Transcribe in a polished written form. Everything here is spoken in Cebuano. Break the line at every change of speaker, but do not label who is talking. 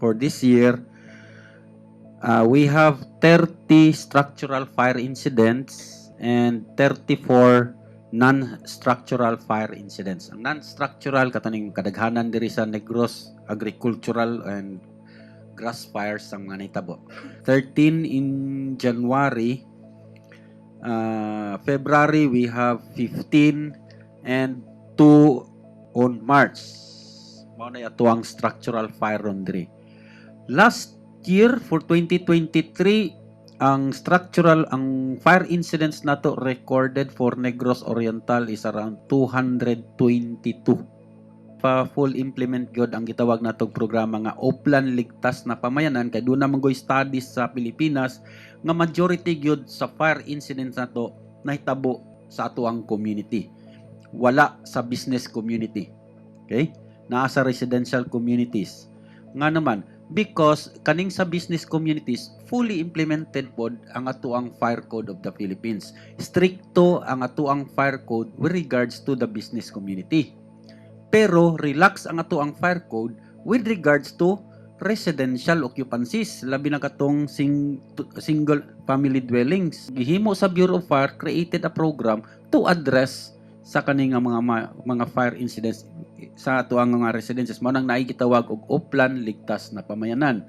For this year, we have 30 structural fire incidents and 34 non-structural fire incidents. Ang non-structural, kataning kadaghanan diri sa Negros, agricultural and grass fires ang mga nahitabo. 13 in January, February we have 15 and 2 on March. Mao na atoang structural fire ron diri. Last year, for 2023, ang structural, ang fire incidents nato recorded for Negros Oriental is around 222. Pa full implement gyud ang gitawag natong programa nga Oplan Ligtas na Pamayanan, kay duna man goy studies sa Pilipinas nga majority gyud sa fire incidents nato nahitabo sa atoang community, wala sa business community. Okay, naa sa residential communities. Nga naman, because kaning sa business communities, fully implemented pod ang atoang Fire Code of the Philippines. Strikto ang atoang fire code with regards to the business community, pero relax ang atoang fire code with regards to residential occupancies, labi na katong single family dwellings. Gihimo sa Bureau of Fire, created a program to address sa kaning nga mga fire incidents sa atoang mga residences. Mao nang naay gitawag og Oplan Ligtas na Pamayanan.